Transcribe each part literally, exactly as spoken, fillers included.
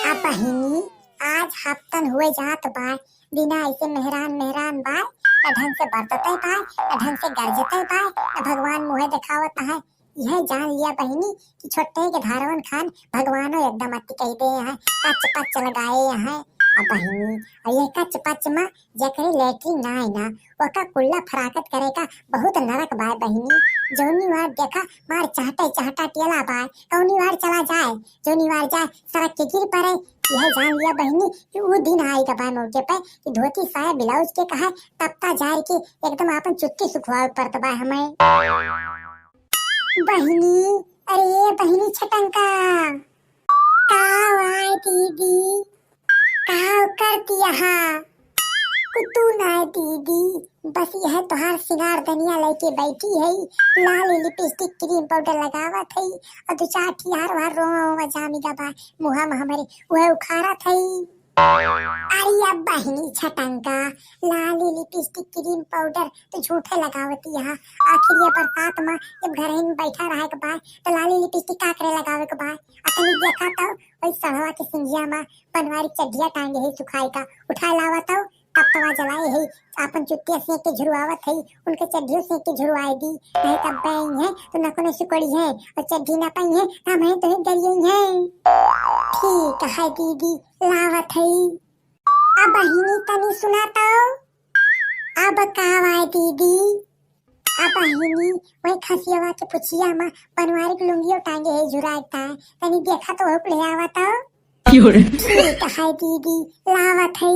अब बहिनी, आज हफ्तन हुए जात बाय, दिना ऐसे मेहरान मेहरान बाय, न ढंग से बरतते बाय, न ढंग से गरजते बाय, न भगवान मुँहे देखावत है। यह जान लिया बहिनी कि छोटे के धारवन खान भगवानो एकदम अति कह दे हैं, कच पच लगाए हैं। अब बहिनी, और यह कच पच में जेकरे लेटरिन ना है ना, ओका कुल्ला फराकत करे का बहुत नरक बाय बहिनी। जौनी वार देखा मार चहटे चहटा टेला बाय, कौनी वार चला जाए, जौनी वार जाए सड़क के गिर पड़े। यह जान लिया बहिनी कि ऊ दिन आएगा बाय मौके पे कि धोती साया ब्लाउज के कहा तपता जार के एकदम आपन चुट्टी सुखवावे पड़त बाय हमें। बहिनी, अरे बहिनी छटंका, का वाय दीदी, का करती यहाँ? कुतू नाय दीदी, बस यह तोहार सिंगार दनिया लेके बैठी है, लाल लिपस्टिक क्रीम पाउडर लगावत है और दो चार ठियार वार रोवा रोवा जामी का बा मुहा में हमरे वह उखारत है। अरे अब बहिनी छटंका, लाल लिपस्टिक क्रीम पाउडर तो झूठे लगावती यहाँ। आखिर ये बरसात में जब घर ही में बैठा रहे के बा तो लाल लिपस्टिक का करे लगावे के बा? अतनी देखा तो वही सड़वा के सिंजिया में बनवारी चड्ढिया टांगे है सुखाई का, उठा लावा तो तब तवा जलाए है, आपन चुट्टिया सेंक के झुरवावत है, उनके चड्ढियों सेंक के झुरवाए दी, नहीं तब बई है तो नकुने सुकड़ी है और चड्ढी ना पाई है तो हम तो गरिए है। ठीक है दीदी, लावत है। अब बहिनी तनी सुना तो, अब का वाय दीदी? अब बहिनी वही खसियावा के पुछिया में बनवारी के लुंगियो टांगे है झुराए ताए, तनी देखा तो हो ले आवा तो। ठीक है दीदी, लावत है।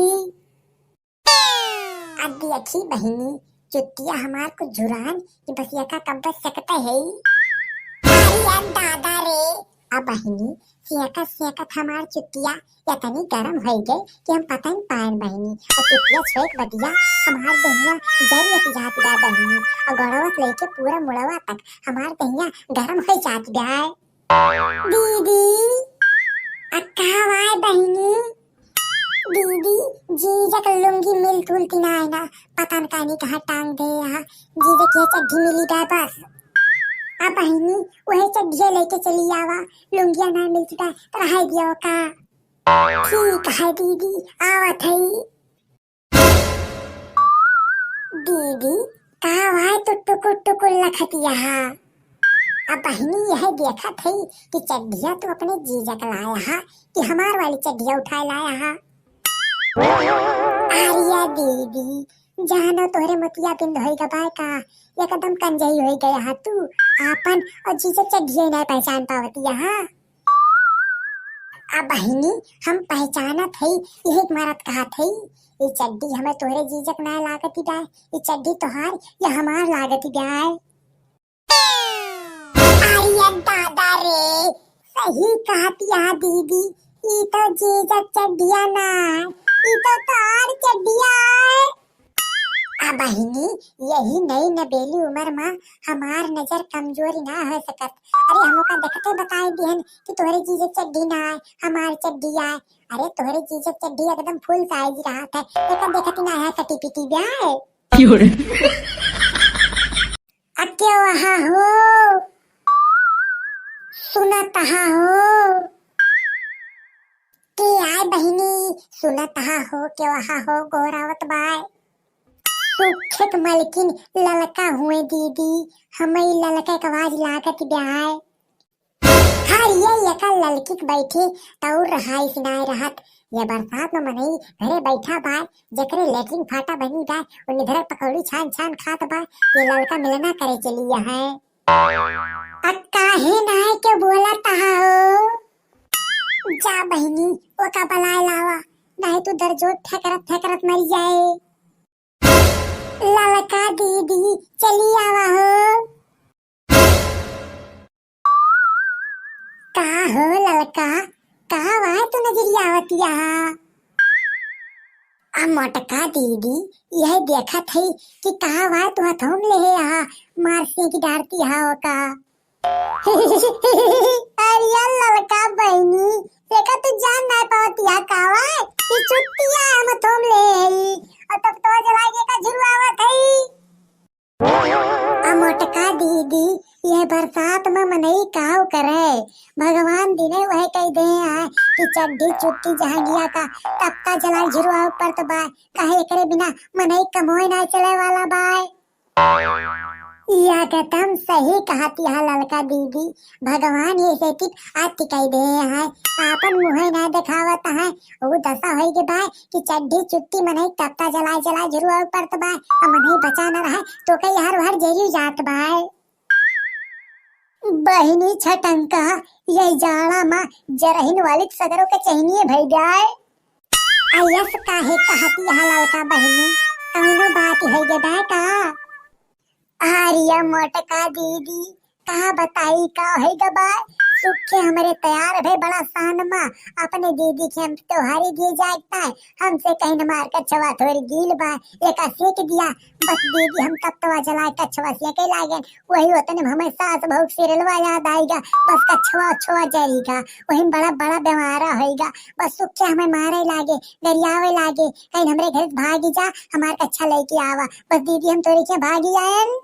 अब देखी बहिनी, चुट्टिया हमार कुछ झुरान कि बस यका कब्बत सकते है। अरे दादा रे, अब बहिनी, सेकत सेकत हमार चुट्टिया इतनी गरम होइ गई कि हम पता नहीं पाएन बहिनी। और चुट्टिया छोएक बदिया हमार दहिया जरियत जात बा बहिनी। और गोड़वा से लेके पूरा मुड़वा तक हमार दहिया गरम होइ जात बा। दीदी, आ का वाय बहिनी? दीदी, जीजक लुंगी मिलत उलती ना है ना, पता न कानी कहाँ टांग दे यहाँ। जीजक यह चड्ढी मिली बा बस। आ बहिनी, वही चड्ढिया लेके चली आवा, लुंगिया ना मिलती बा, तो रहाई दिया का। ठीक है दीदी, आवत है। दीदी, का वाय तू टुकुर टुकुर लखतिया हा? अब बहिनी यह देखत है कि चड्ढिया तू अपने जीजा के लाया हा कि हमार वाली चड्ढिया उठाए लाया हा? अरे दीदी, जानो तोहरे मोतिया बिंद होई गबाय का, एकदम कंजई होई गया हा तू, आपन और जीजा चड्ढिया नहीं पहचान पावतिया हा। आ बहिनी, हम पहचानत हई, यही के मारत कहत हई। ई चड्ढी हमें तोहरे जीजक ना लागत ही बाय, ई चड्ढी तोहार या हमार लागत ही बाय। अरे दादा रे, सही कहत या दीदी, ई तो जीजक चड्ढिया ना, ई तो तोहार चड्ढिया है। आ बहिनी, यही नई नबेली उमर मा हमार नजर कमजोरी ना हो सकत। अरे, हम ओका देखते बताए दिहन कि तोहरे जीजे चड्ढी ना आए, हमार चड्ढी आए। अरे, तोहरे जीजे चड्ढी एकदम full size रहत है, एका देखती ना है कटी पिटी ब्याह। क्यों रे? आ क्यों आहा हो? सुनत हा हो? के आय बहिनी, सुनत हा हो, के वहा हो, गोहरावत बाय। सुखेत मलकिन ललका हुए दीदी, हमें ललका के आवाज लागत बाय। हर ये एका ललकी के बैठे तौर रहाई सिनाए रहत। ये बरसात में मनई घरे बैठा बाय, जेकरे लेटरिन फाटा बनी बाय, उन्हीं घरे पकौड़ी छान छान खात बाय, ये ललका मिलना करे चली है। आ काहे नाय के बोलत हा हो? जा बहिनी, ओका बलाए लावा, नाय तू दरजो फेकरत फेकरत मरी जाए। ललका दीदी, चली आवा हो। का हो ललका, का वाय तू नजरिया आवतिया हा? आ मोटका दीदी, यह देखत है कि का वाय तू हथौम लेहे हा, मार से की डारती हा ओका। अरे ललका बहिनी, एका तू जान ना पावतिया का वाय, ई चुट्टिया हम हथौम लेहे हई, और तब तो जला के का झुरवावत हई। आ मोटका दीदी, यह बरसात में मनई काव करे? भगवान दिने वह कह दे हैं कि चड्ढी चुट्टी जहाँ गिया का तपता जलाए झुरवावे पड़त बाय। काहे एकरे बिना मनई कमोए ना चले वाला बाय। एकदम सही कहत हया ललका दीदी, भगवान ये सेटिक आती कई दे हैं, आपन मुँहे ना देखावत हैं। वो दशा होई के बाय कि चड्ढी चुट्टी मनई तपता जलाए जलाए झुरवावे पड़त बाय, अब मनई बचा न रहे तो कई हर हर जेरी जात बाय। बहिनी छटंका, यही जाड़ा मा जरहिन वाली सगरो के चहनिए भई जाए। अयस काहे कहत हया ललका बहिनी, कौनो बात होई गे बाय का? आरिया मोटका दीदी, का बताई का होई गे बाय, सुखे हमरे तैयार भे बड़ा सान मा, अपने दीदी के हम त्योहारी दिए जाए ताय, हमसे कहिन हमार कछवा थोरी गील बाय, एका सेक दिया, बस दीदी हम तपतवा जलाए कछवा सेके लागेन, वही ओतने में हमें सास बहू के serial वा याद आइगा, बस कछवा उछवा जरिगा, वही में बड़ा बड़ा बेमारा होइगा, बस सुखे हमें मारे लागे, गरियावे लागे, कहिन हमरे घर से भागी जा, हमार कछवा लइके आवा, बस दीदी हम तोरे के भागी आएन।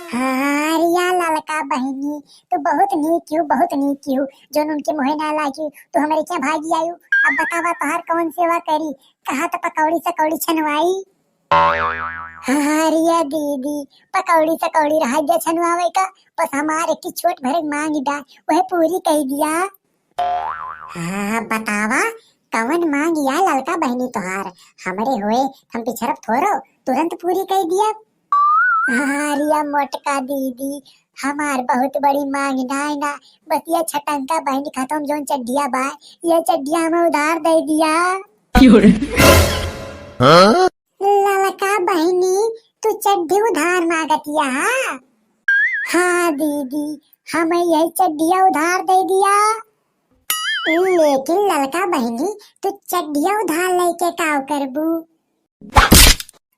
हाँ, रिया ललका बहिनी, तू बहुत नीक किहू, बहुत नीक किहू, जौन उनके मुँहे ना लागी, तू हमरे के भागी आयु। अब बतावा तोहार कौन सेवा करी, कहा त पकौड़ी सकौड़ी छनवाई। हाँ, रिया दीदी, पकौड़ी सकौड़ी रहा गया छनवावे का, बस हमार एक छोट भरे मांग बा, वह पूरी कई दिया। हाँ, बतावा, कवन मांग या ललका बहिनी तोहार? हमरे होए हम पिछरब थोरो, तुरंत पूरी कई दिया। हाँ, रिया मोटका दीदी, हमार बहुत बड़ी मांग ना है ना, बस ये छटंका बहिनी खत्म जौन चड्ढिया बा, ये चड्ढिया हमें उधार दे दिया। हाँ? ललका बहिनी, तू चड्ढी उधार मांगतिया हा? हाँ दीदी, हमें यही चड्ढिया उधार दे दिया। लेकिन ललका बहिनी, तू चड्ढिया उधार लेके का करबू?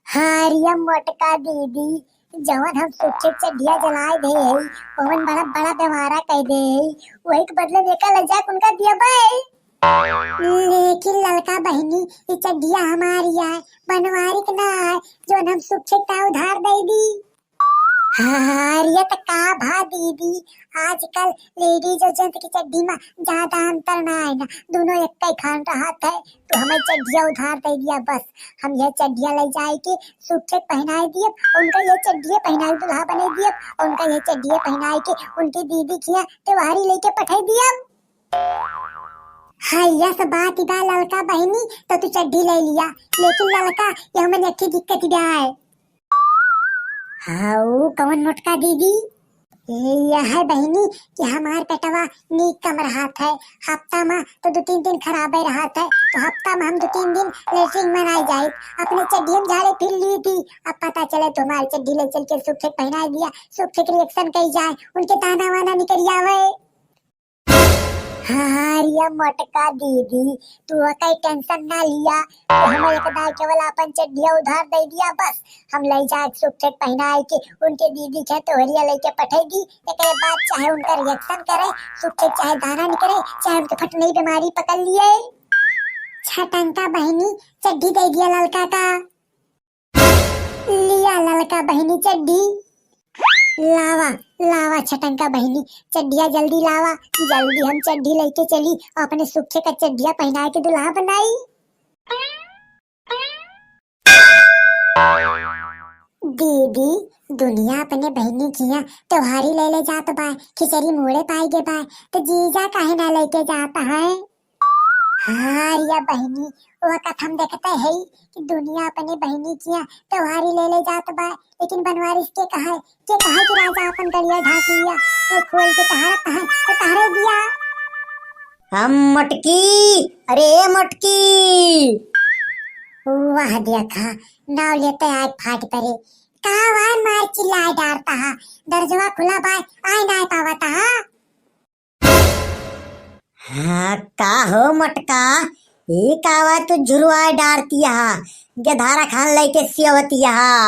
हाँ रिया मोटका दीदी, जवन हम सुखे चड्ढिया जलाए दे हई, ओमन बड़ा बड़ा बेमारा कई दे हई, वही के बदले में एका ले जाके उनका दिया बे। लेकिन ललका बहिनी, ई चड्ढिया हमारी है, बनवारी के ना है, जौन हम सुखे का उधार दे दी। हाँ, अरे त का भा दीदी, आजकल ladies और gents की चड्ढी मा ज्यादा अंतर ना है ना, दोनों एक ही खान रहत है। तो हमें चड्ढिया उधार दे दिया बस, हम यह चड्ढिया ले जाए के सुखे पहनाए दिए, उनका यह चड्ढिया पहनाए दुल्हा बने दिए, उनका यह चड्ढिया पहनाए के उनकी दीदी किया त्योहारी लेके पठाए दिया। हाँ, यस बात बा ललका बहिनी, तो तू चड्ढी ले लिया, लेकिन ललका, ये हमन एक ठे दिक्कत बा है। हाँ, ऊ कवन मोटका दीदी? ए, यह है बहिनी कि हमार पेटवा नीक कम रहत है, हफ्ता मा तो दो तीन दिन खराबे रहत है, तो हफ्ता मा हम दो तीन दिन लेटरिन मा नाई जाई, अपने चड्ढी हम झाड़े फिर ली थी, अब पता चले तो हमारी चड्ढी ले चल के सुखे पहनाए दिया, सुखे के reaction कई जाए, उनके ताना वाना निकल आवे। हाँ, रिया मोटका दीदी, तू ओकर tension ना लिया। तू हम एक दाई केवल आपन चड्ढिया उधार दे दिया, बस हम ले जाए सुखे पहनाए के उनके दीदी के तोहरिया लेके पठे दी। एकरे बाद चाहे उनका reaction करे, सुखे चाहे दाना निकले, चाहे उनके फटनई बीमारी पकड़ लिए। छटंका बहिनी चड्ढी दे दिया ललका का। लिया ललका बहिनी चड्ढी। लावा, लावा छटंका बहिनी, चड्ढिया जल्दी लावा, जल्दी हम चड्ढी लेके चली, अपने सुखे का चड्ढिया पहनाए के दुल्हा बनाई। दीदी, दुनिया अपने बहिनी किया त्योहारी ले ले जात बा, खिचड़ी मुड़े पाए गे बा, तो जीजा काहे ना लेके जात है? हाँ, रिया बहिनी, वो कथम देखते है कि दुनिया अपने बहिनी किया त्योहारी ले ले जात बा, लेकिन बनवारिस के कहा है, के कहा है कि राजा अपन गलिया ढांक लिया, वो खोल के कहा रहता है, तो तहरे दिया। हम मोटकी, अरे मोटकी। वाह देखा, नाव लेते आग फाट परे। का वार मार चिल्लाए डारता है, दरजवा खुला बाय, आए ना पावता है। हाँ, का हो मोटका, ई कावा तू झुरवाए डारतिया हा, गेधारा खान लइके सियवतिया हा।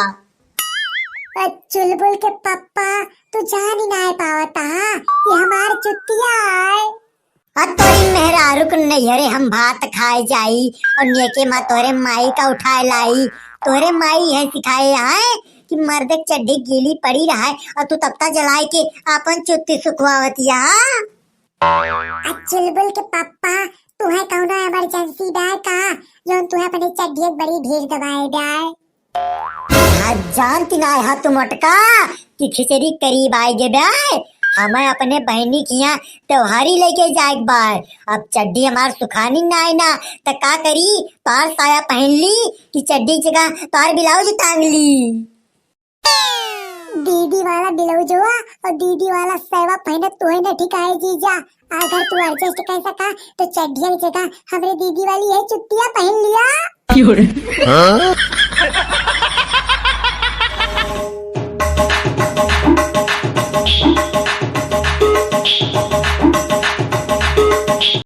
अ, चुलबुल के पप्पा, तू जान ही नाय पावता हा, ये हमार चुतिया आय। अ, तोरी मेहरारू के नैहरे हम भात खाए जाई और नेके मा तोरे माई का उठाए लाई। तोरे माई यह सिखाए आय कि मर्द के चड्ढी गीली पड़ी रहे और तू तपता जलाए के आपन चुत्ती सुखवावतिया हा। आ चुलबुल के पापा, तुहे कौनो emergency बा का, जौन तुहे अपने चड्ढिया के बड़ी ढील दबाए बा? हाँ, जानती ना है तू मोटका कि खिचड़ी करीब आए गे बा। हमें अपने बहनी के यहाँ त्योहारी लेके जाए के बा। अब चड्ढी हमार सुखानी ना है ना, त का करी? तोहार साया पहन ली कि चड्ढी जगह तोहार ब्लाउज टांग ली? दीदी वाला ब्लाउजवा और दीदी वाला साया पहने तुहे न ठिकाए जीजा। अगर तू adjust कर सका तो चड्ढिया की जगह हमरे दीदी वाली ये चुत्तिया पहन लिया।